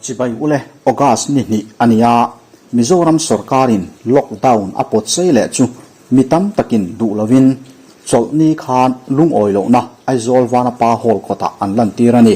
Chibai ule August ni hnih a ni a, Mizoram sorkarin lockdown a pawt sei leh chu mi tam takin duh lovin chawlhni khan lungawi lohna Aizawl Vanapa Hall kawtah an lantir a ni.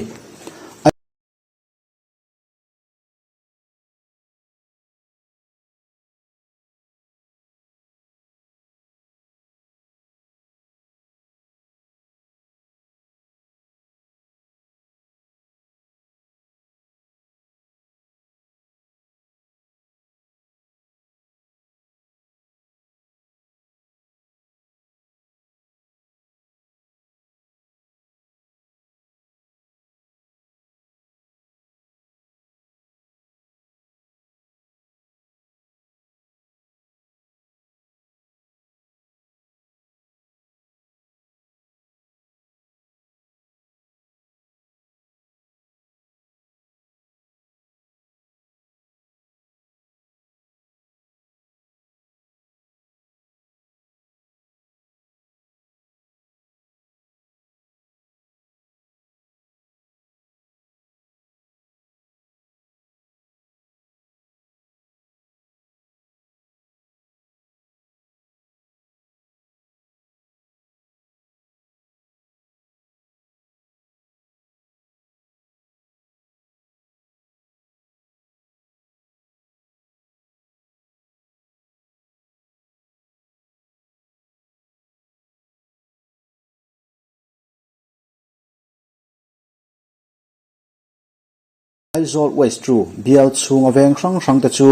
Aizawl West chu bial chhunga veng hrang hrangte chu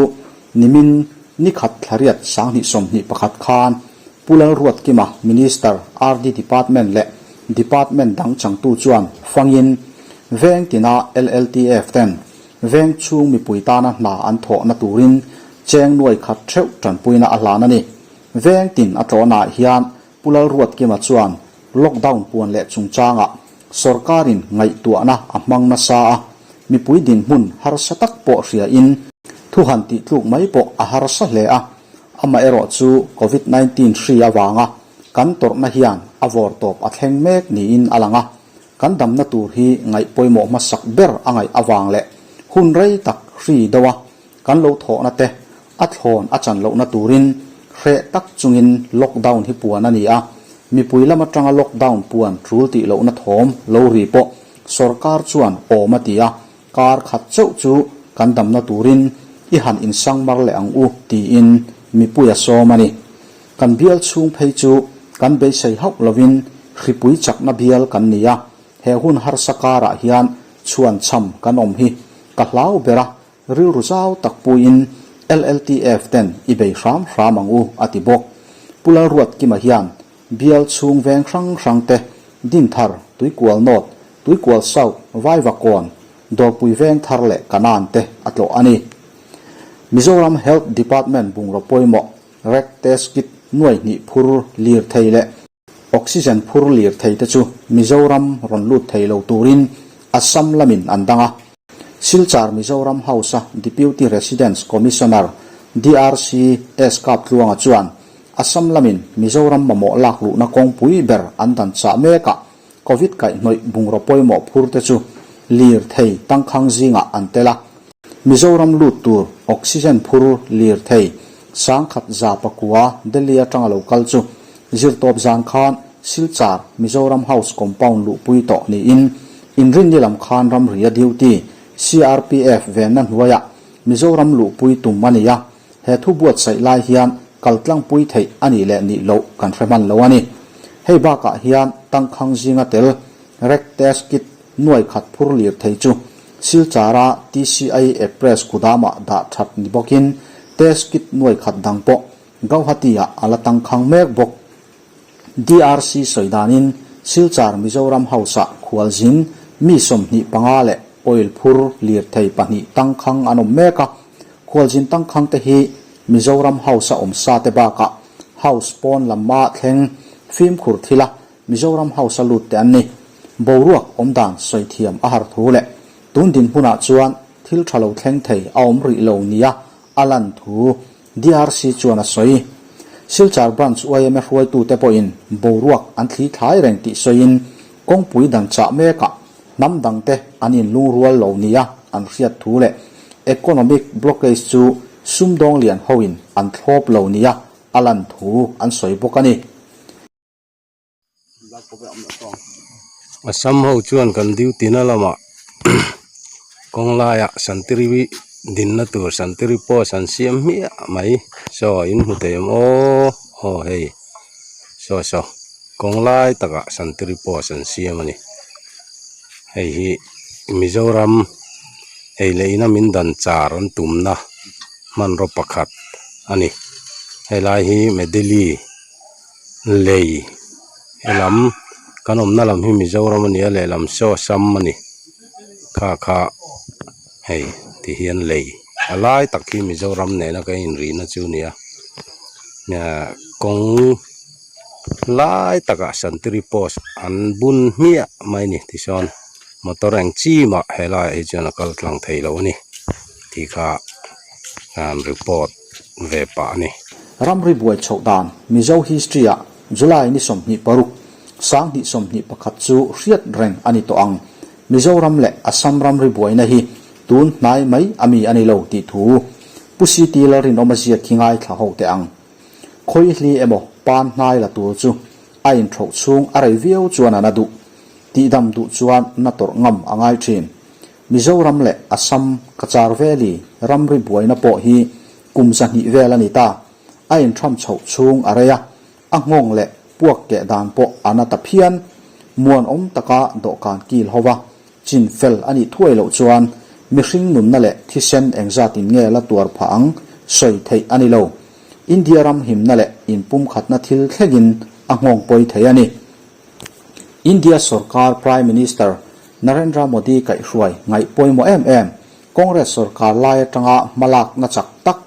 nimin ni khat thlariat 2021 khan Pu Lalruatkima, Minister, RD Department leh Department dang changtu chuan fangin veng tina LLTF ten veng chhung mipui tana hna an thawhna turin cheng nuai khat theuh tanpuina a hlan a ni. Veng tin a tlawhnaah hian Pu Lalruatkima chuan lockdown puan leh chungchangah sorkarin ngaihtuahna a hmang nasa a, mipui dinhmun harsa tak pawh hriain thu han tih tluk mai pawh a harsa hle a, amaherawh chu Covid 19 hri avanga kan tawrhna hian a vawr tawp a thleng mek niin a lang a, kan damna tur hi ngaih pawimawh hmasak ber a ngaih avang leh hun rei tak hri deuha Kan lo thawhna te a thlawn a chan lohna turin hreh tak chungin lockdown hi puan a ni a, mipui lam atanga lockdown puan tul tih lohna thawm lo ri pawh sorkar chuan awm a ti a, kar khat chauh chu kan damna turin i han insang mar leh ang u tiin mipui a sawm a ni. Kan bial chhung phei chu kan beisei hauh lovin hripui chakna bial kan ni a, he hun harsa karah hian chhuan cham kan awm hi ka hlau ber a, Rilru zau tak puiin LLTF ten i bei hram hram ang u, a ti bawk. Pu Lalruatkima hian bial chhung veng hrang hrang te, Dinthar, Tuikual North, Tuikual South, Vaivakawn, Dawrpui veng thar leh Kanan te a tlawh a ni. Mizoram Health Department bungraw pawimawh, Rek Test Kit nuai hnih phur lirthei leh Oxygen phur lirthei te chu Mizoram rawn lut thei lo turin Assam lamin an dang a. Silchar Mizoram House-a Deputy Residence Commissioner, DRC, S Kaptluanga chuan Assam lamin Mizoram mamawh lak luhna kawngpui ber an dan chah mekah Covid kaihhnawih bungraw pawimawh phur te chu lirthei tangkhang zingah an tel a. Mizoram lut tur oxygen phur lirthei 1109 Delhi atanga lo kal chu zirtawp zan khan Silchar Mizoram House compound luhpui tawh niin Inrinni lam khan ramria duty CRPF venna hnuaiah Mizoram luhpui tum a ni a, he thu buatsaih lai hian kaltlangpui theih a nih leh nih loh kan hre hman lo a ni. Hei bakah hian tangkhang zinga tel Rek test kit nuai khat phur lirthei chu Silchara TCI Express kudamah dah that ni bawkin test kit nuai khat dang pawh Gauhati-ah a la tangkhang mek bawk. DRC sawi danin Silchar Mizoram House-ah khualzin mi 25 leh oil phur lirthei pahnih tangkhang an awm mek a, khualzin tangkhang te hi Mizoram House-a awm sa te bakah House pawn lamah thleng fimkhur thila Mizoram House-a lut te an ni. Boruak awm dan sawi thiam a har thu leh tun dinhmunah chuan thil tha lo thleng thei a awm rih lo nia a lan thu DRC chuan a sawi. Silchar Branch yma hruaitute pawhin boruak an thli thlai reng tih sawiin kawngpui dan chah mekah hnam dangte an inlungrual lo nia an hriat thu leh economic blockage chu sumdawng lian hoin an thlawp lo nia a lan thu an sawi bawk a ni. Assam ho chuan kan duty na lamah kawng laiah santiri dinna tur santiri post an siam hmiah mai saw in hmu thei ang aw aw hei saw saw kawng lai takah santiri post an siam a ni hei hi Mizoram ei leh ina min dan char an tumna hmanraw pakhat a ni helai hi Medeli. Lei helam kan awmna lam hi Mizoram a ni a lehlam saw Assam a ni kha kha hei ti hian lei a lai tak hi Mizoram nena kan inrihna chu a ni a ahh kawng lai takah santiri post an bun hmiah mai a ni tichuan motor eng chi mah he laiah hi chuan a kal tlang thei lo a ni tih kha an report. ve pah a ni. Ramri buai chhoh dan Mizo history ah July ni 26, 2021 chu hriat reng a ni tawh ang. Mizoram leh Assam ramri buaina hi tun hnai mai a mi a ni lo tih thu Pu CT Lalrinawma ziak hi ngaithla ho teh ang. Khawihli emaw pan hnai la tur chu a inthoh chhung a rei viau chuan a na duh. Tihdam duh chuan na tawrh ngam a ngai thin. Mizoram leh Assam Cachar Valley ramri buaina pawh hi kum 200 vel a ni ta. A intham chhoh chhung a rei a, a nghawng leh puak keh dan pawh a na ta phian. Muanawm taka dawhkan kil ho va, chin fel a nih thuai loh chuan mihring nunna leh thisen engzatin nge la tuar phah ang sawi theih a ni lo. India ram himna leh inpumkhatna thil thlengin a nghawng pawi thei a ni. India sorkar Prime Minister Narendra Modi kaihhruai ngaih pawimawh em em, Congress sorkar lai atanga hmalakna chak tak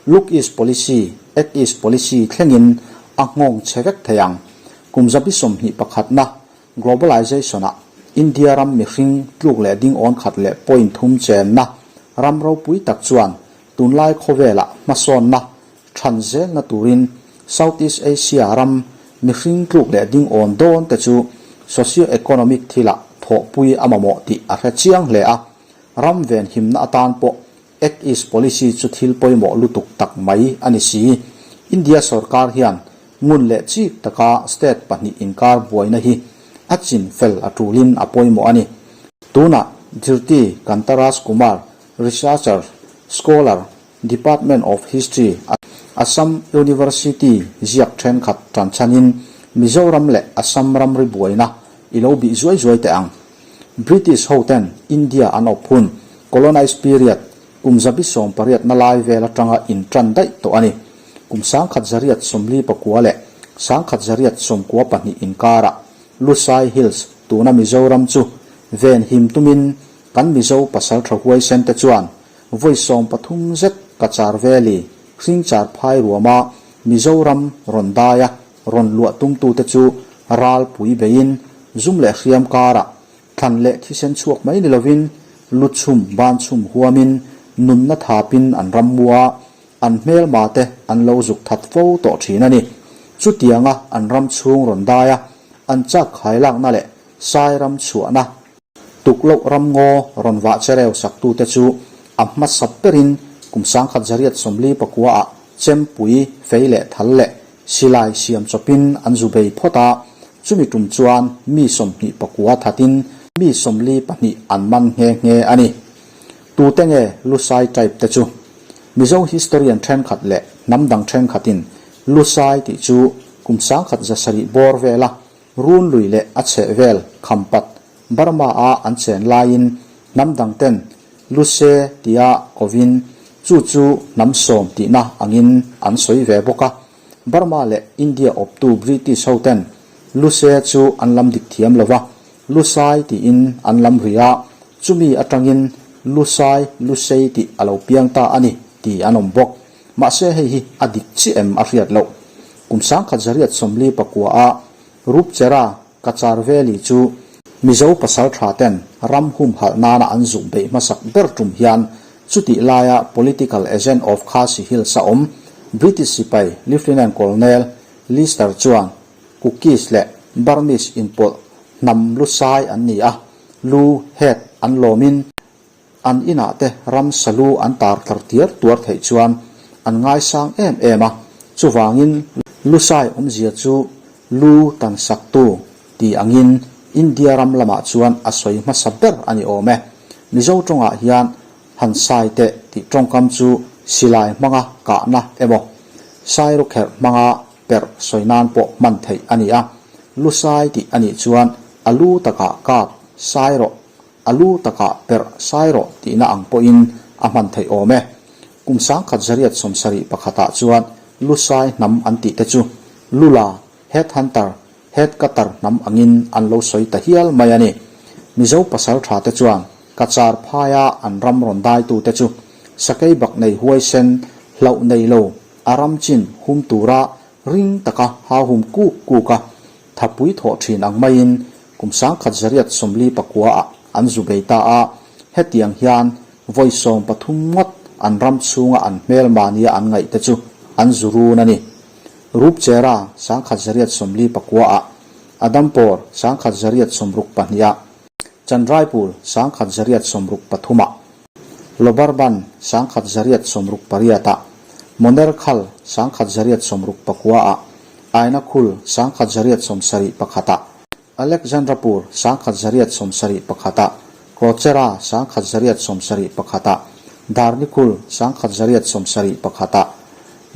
Look East Policy, Act East Policy thlengin a nghawng chhe vek thei ang. Kum zabi 21 na Globalization-ah India ram mihring tluk leh ding awn khat leh point thum chenna ram ropui tak chuan tunlai khawvelah hmasawnna Than zelna turin Southeast Asia ram mihring tluk leh ding awn dawn te chu socio-economic thilah thawhpui a mamawh tih a hre chiang hle a, ram venhimna atan pawh Act East Policy chu thil pawimawh lutuk tak mai a ni si. India sorkar hian ngun leh chik taka state pahnih inkar buaina hi a chin fel a tulin a pawimawh a ni. Tunah Dhirti Kantaraj Kumar, researcher, scholar, Department of History, Assam University ziak thenkhat tanchhanin Mizoram leh Assam ramri buaina i lo bih zuai zuai teh ang. British hoten India an awp hun, colonized period, kum 18 na lai vel atanga intan daih tawh a ni. Kum 1949 leh 1992 inkarah Lusai Hills, tuna Mizoram chu venhim tumin kan Mizo pasaltha huaisen te chuan Vawi 13 zet Cachar Valley, Hringchar phai ruama Mizoram rawn daia rawn luah tumtute chu ral pui beiin zum leh hriam karah thlan leh thisen chhuak mai ni lovin lu chhum ban chhum huamin nunna thapin an ram mu a, an hmelma te an lo zuk that fo tawh thin a ni. Chutianga an ram chhung rawn daia an chak khailakna leh sai ram chhuahna, Tukloh ramngaw rawn vah chereu saktute chu a hmasa berin kum 1949 ah chempui, fei leh thal leh silai siam chawpin an zu bei phawt a, chumi tum chuan mi 29 thatin mi 42 an man nghe nghe a ni. Tute nge Lusai tribe te chu? Mizo historian thenkhat leh hnam dang thenkhatin Lusai tih chu kum 1700 bawr vela Run lui leh a chheh vel Khampat, Burma-a an chen laiin hnam dangten Luse tia kovin chu chu hnam sawm tihna angin an sawi ve bawk a. Burma leh India awptu British hoten Luse chu an lam dik thiam lo va, Lusai tiin an lam ri a, chumi atangin Lusai, Lusei tih a lo piang ta a ni ti an awm bawk. Mahse hei hi a dik chiah em a hriat loh. Kum 1949 a Rupchera Cachar Valley chu Mizo pasal tha ten ram humhalh nana an zuk beih hmasak ber tum hian chutih laia political agent of Khasi Hills a awm British sipai Lieutenant Colonel Lister chuan Kukis leh Burmese inpawlh hnam lusai an ni a, lu, head, an lawmin. An inah te ramsa lu an tar tlar tiar tuar theih chuan an ngaisang em em a, chuvangin Lusai awmzia chu lu tan saktu ti angin India ram lamah chuan a sawi hmasa ber a ni awm e. Mizo tawngah hian han sai teh tih tawngkam chu silai hmanga kahna emaw, sairawkherh hmanga perh sawi nan pawh hman theih a ni a. Lusai tih a nih chuan a lu takah kap sai rawh A lu takah perh sai rawh tihna ang pawhin a hman theih awm e. Kum 1971 ah chuan Lusai hnam an tih te chu Lula, Head Hunter, Head Cutter hnam angin an lo sawi ta hial mai a ni. Mizo pasal tha te chuan Kachar phaia an ram rawn daitu te chu sakei bak nei huaisen hlauh nei lo a ram chin hum tura ring taka hauhum kuk kuk a Thapui thawh thin ang maiin kum 1949 ah an zu bei ta a, hetiang hian vawi 13 ngawt an ram chhunga an hmel mahnia an ngaih te chu an zu run a ni. Rupchera 1949 ah, Adampawr 1962 ah, Chandraipur 1963 ah, Lobarban 1968 ah, Monerkhal 1969 ah, Ainakhul 1971 ah, Alexandrapur 1971 ah, Krochera 1971 ah, Darnikhul 1971 ah,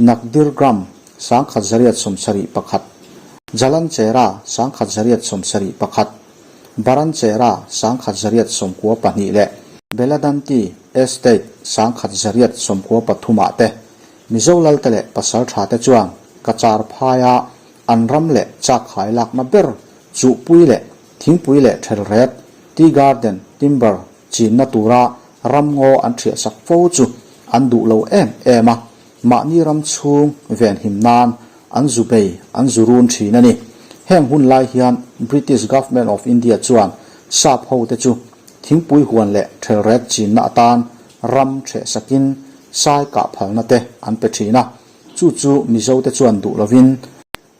Nakdirgram 1971, Jalanchera 1971, Baranchera 1992 leh Beladanti Estate 1993 ah te Mizo lalte leh pasaltha te chuan Kachar phaia an ram leh chakkhai lakna ber chuhpui leh thingpui leh thelret, tea garden, timber, chinna tura ramngaw an thiahsak fo chu an duh lo em em a, mahni ram chhung venhim nan an zu bei an zu run thin a ni. Heng hun lai hian British Government of India chuan sap ho te chu thingpui huan leh thelret chinna atan ram thehsakin sai kah phalna te an pe thin a, chu chu Mizo te chuan duh lovin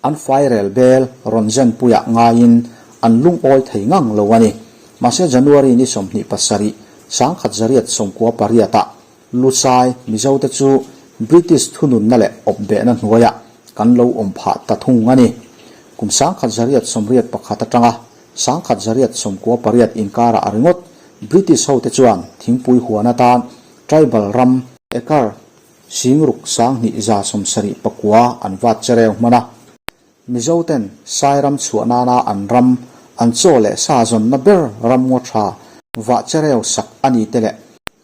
an fairel bel rawn zenpuiah ngaiin an lungawi thei ngang lo a ni. Mahse January ni 27, 1998 ah Lusai Mizo te chu British thununna leh awpbehna hnuaiah kan lo awm phah ta thung a ni. Kum 1981 atanga 1998 inkarah a ringawt British hote chuan thingpui huan atan tribal ram acre singruk 2179 an vat chereu hman a. Mizo ten Sairam chhuah nana an ram an chaw leh sa zawnna ber ram ngaw tha vah chereu sak a ni te leh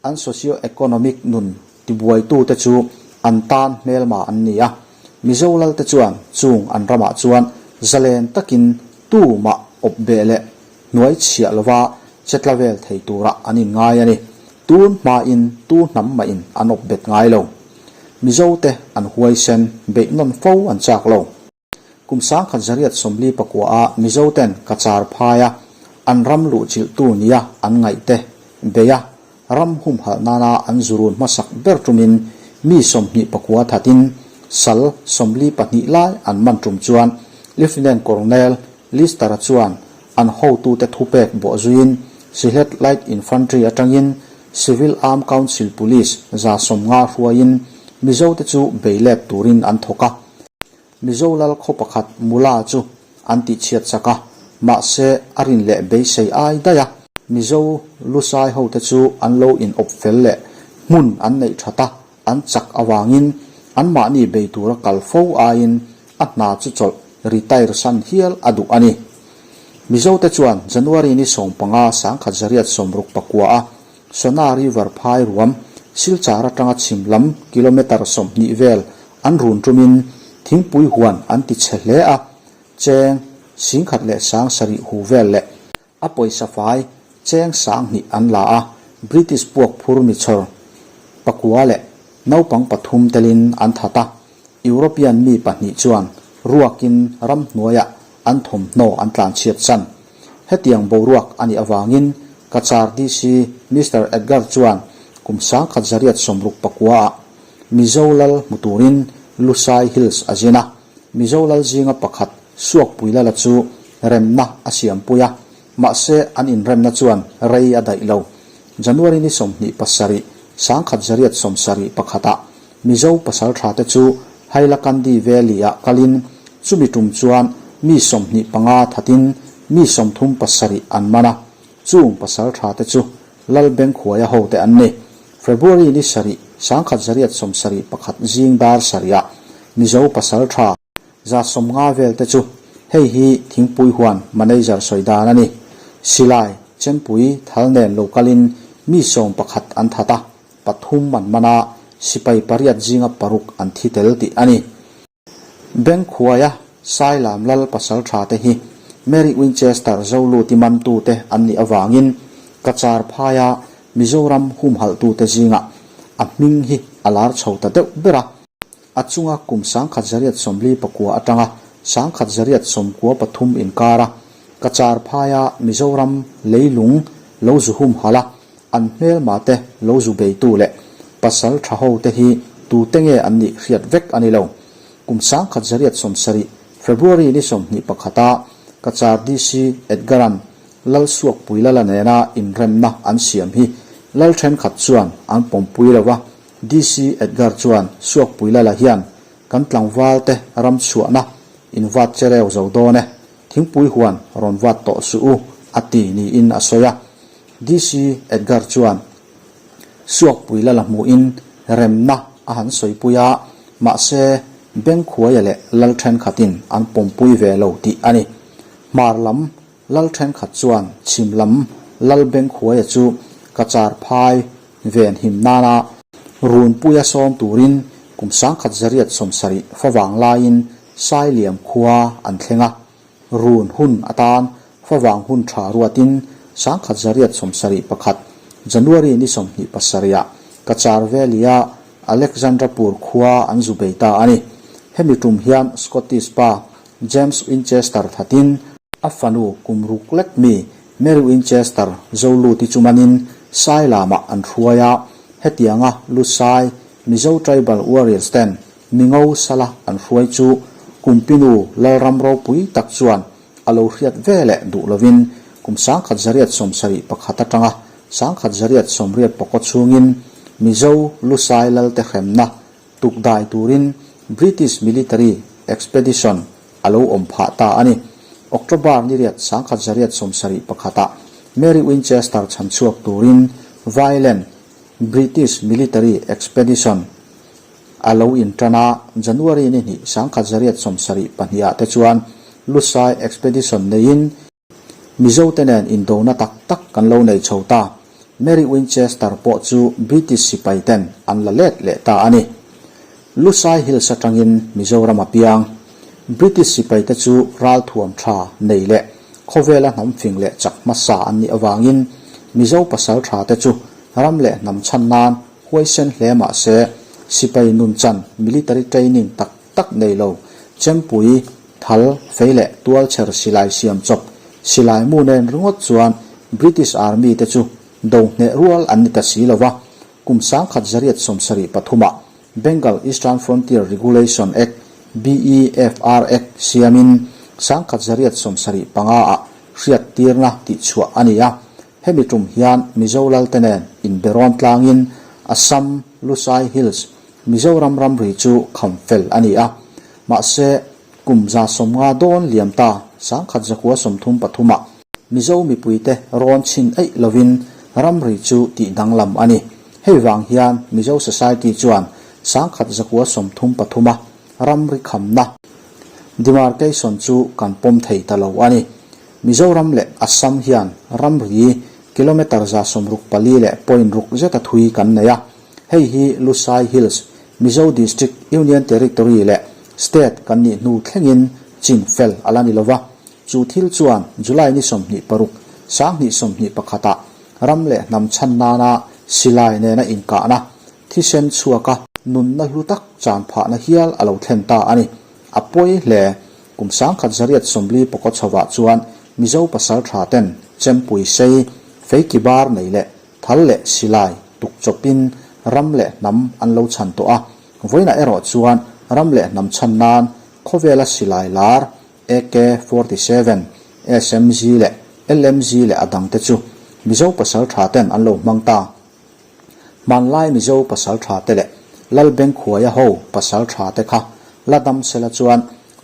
an socio-economic nun tibuaitute chu an tan hmelma an ni a. Mizo lalte chuan chung an ramah chuan zalen takin tu mah awp beh leh hnuai chhiah lova che tla vel thei turah an inngai a ni. Tun hmain tu hnam mahin an awp bet ngai lo. Mizote an huaisen beih nawn fo an chak lo. Kum 1949 ah Mizoten Kachar phaia an ram luhchilhtu nia an ngaihte beih a, ram humhalh nana an zurun hmasak ber tumin mi 29 thatin sal 42 lai an man tum chuan Lieutenant Colonel Lister-a chuan an hotute thupek bawhzuiin Sylhet Light Infantry atangin Civil Armed Council Police 150 hruaiin Mizote chu bei let turin an thawk a. Mizo lal khaw pakhat Mula chu an tihchhiat chak a, mahse a rin leh beisei ai daih a. Mizo Lusai hote chu an lo inawp fel leh hmun an neih that a, an chak avangin anmahni bei tura kal fo aiin a hna chu chawlh retire san hial a duh a ni. Mizote chuan January ni 15 1969 a Sona River phai ruam Silchar atanga chhim lam kilometre 20 vel an run tumin thingpui huan an ti chhe hle a, cheng 17,000 hu vel leh a pawisa fai cheng 2000 an la a, British puak phur mi chhawr pakua leh naupang pathum telin an that a, European mi pahnih chuan ruakin ramhnuaiah an thawmhnaw an tlanchhiat san. Hetiang boruak a nih avangin Cachar DC Mister Edgar chuan kum 1969 ah Mizo lal hmu turin Lusai Hills a zin a, Mizo lal zinga pakhat Suakpuilala chu remna a siampui a, mahse an inremna chuan rei a daih lo. January ni 27, 1971 ah Mizo pasaltha te chu Hailakandi Valley ah kalin chumi tum chuan mi 25 thatin mi 37 an man a, chung pasaltha te chu Lalbengkhuaia hote an ni. February ni 7, 1971 zing dar 7 ah Mizo pasaltha 150 vel te chu hei hi Thingpui huan manager sawi dan a ni. Silai, Chempui, Thal nen lo kalin mi 11 an that a, pathum an man a, sipai pariat zinga paruk an thi tel tih a ni. Bengkhuaia Sailam lal pasal tha te hi Mary Winchester Zoluti mantute an nih avangin Cachar phaia Mizoram humhalhtute zingah a hming hi a lar chho ta deuh ber a. A chunga kum 1949 atanga 1993 inkara Cachar phaia Mizoram leilung lo zu humhalh a, an hmelma te lo zu beitu leh pasal tha ho te hi tute nge an nih hriat vek a ni lo. Kum 1970 February ni 21 a Cachar DC Edgar-a'n Lalsuakpui Lala nena inremna an siam hi lal thenkhat chuan an pawmpui lo a, DC Edgar chuan Suakpui Lala hian kan tlangval te ram chhuahna in vat che reu zo dawn e, thingpui huan rawn vat tawh suh u a ti niin a sawi a. DC Edgar chuan Suakpui Lala hmuhin remna a han sawipui a, mahse Bengkhuaia leh lal thenkhatin an pawmpui ve lo tih a ni. Hmar lam lal thenkhat chuan chhim lam lal Bengkhuaia chu Cachar phai ven him nana runpuia sawm turin kum 1970 favang laiin Sailiam khua an thleng a. Run hun atan favang hun tha ruatin 1971 January ni 27 ah Cachar Valley-a Alexandrapur khua an zu bei ta a ni. Hemi tum hian Scottish pa James Winchester thatin a fanu kum ruk lek mi Mary Winchester Zoluti chu manin Sailamah an hruai a, hetianga Lusai Mizo Tribal Warriors ten Mingo sala an hruai chu Kumpinu Lalram ropui tak chuan a lo hriat ve leh duh lovin kum 1971 atanga 1984 chhungin Mizo Lusai Lalte hremna tukdai turin British Military Expedition a lo awm phah ta a ni. October ni riat 1971 ah Mary Winchester chhanchhuak turin Violent British Military Expedition a lo intan a, January ni hnih 1972 ah te chuan Lusai Expedition neiin Mizote nen indona tak tak kan lo nei chho ta. Mary Winchester pawh chu British sipai ten an la let leh ta a ni. Lusai Hills atangin Mizoram a piang. British sipai te chu ralthuam tha nei leh khawvela hnam fing leh chak hmasa an nih avangin Mizo pasal tha te chu ram leh hnam chhan nan huaisen hle mah se sipai nun chan military training tak tak nei lo chempui Thal, fei leh tualchher silai siam chawp silai mu nen ringawt chuan British Army te chu do hneh rual an ni ta si lo va, kum 1973 ah Bengal Eastern Frontier Regulation Act, BEFR Act, siamin 1975 ah hriattirna tihchhuah a ni a, hemi tum hian Mizo Lalte nen inberawn tlangin Assam Lusai Hills Mizoram ramri chu kham fel a ni a, mahse kum 150 dawn liam ta 1933 ah Mizo mipuite rawn chhin eih lovin ramri chu tih danglam a ni. Hei vang hian Mizo Society chuan 1933 a ramri khamna, demarcation, chu kan pawm thei ta lo a ni. Mizoram leh Assam hian ramri kilometre 64 leh point ruk zeta thui kan nei a. Hei hi Lusai Hills, Mizo District, Union Territory leh State kan nih hnu thlengin chin fel a la ni lova. Chu thil chuan July ni 26, 2021 ah ram leh hnam chhan nana silai nena inkahna, thisen chhuaka nunna hlu tak chan phahna hial a lo thlen ta a ni. A pawi hle. Kum 1944 chhovah chuan Mizo pasal tha ten chempui sei, feiki bar nei leh Thal leh silai tuk chawpin ram leh hnam an lo chhan tawh a, vawiinah erawh chuan ram leh hnam chhan nan khawvela silai lar AK 47, SMG leh LMG leh a dangte chu Mizo pasaltha ten an lo hmang ta. Hmanlai Mizo pasaltha te leh Lalbengkhuaia ho pasaltha te kha la dam sela chuan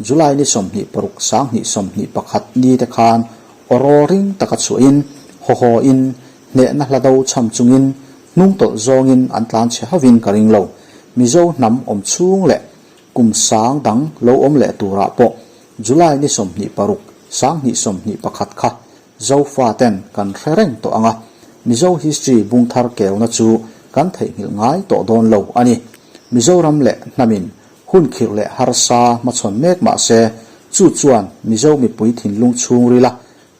July ni 26 2021 ni te khan aw rawl ring taka chhuahin haw haw in hnehna hla do chham chungin hnung tawlh zawngin an tlan chhe hovin ka ring lo. Mizo hnam awm chhung leh kum sang dang lo awm leh turah pawh July ni 26 2021 kha Zofa ten kan hre reng tawh ang a, Mizo history bung thar keuna chu kan theihnghilh ngai tawh dawn lo a ni. Mizoram leh hnamin hun khirh leh harsa hmachhawn mek mah se, chu chuan Mizo mipui thinlung chhungrila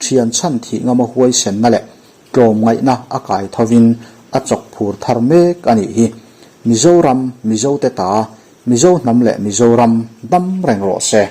thian chhan thih ngama huaisenna leh tlawmngaihna a kai thovin a chawk phur thar mek a nih hi. Mizoram, Mizote ta, Mizo hnam leh Mizoram dam reng rawh se.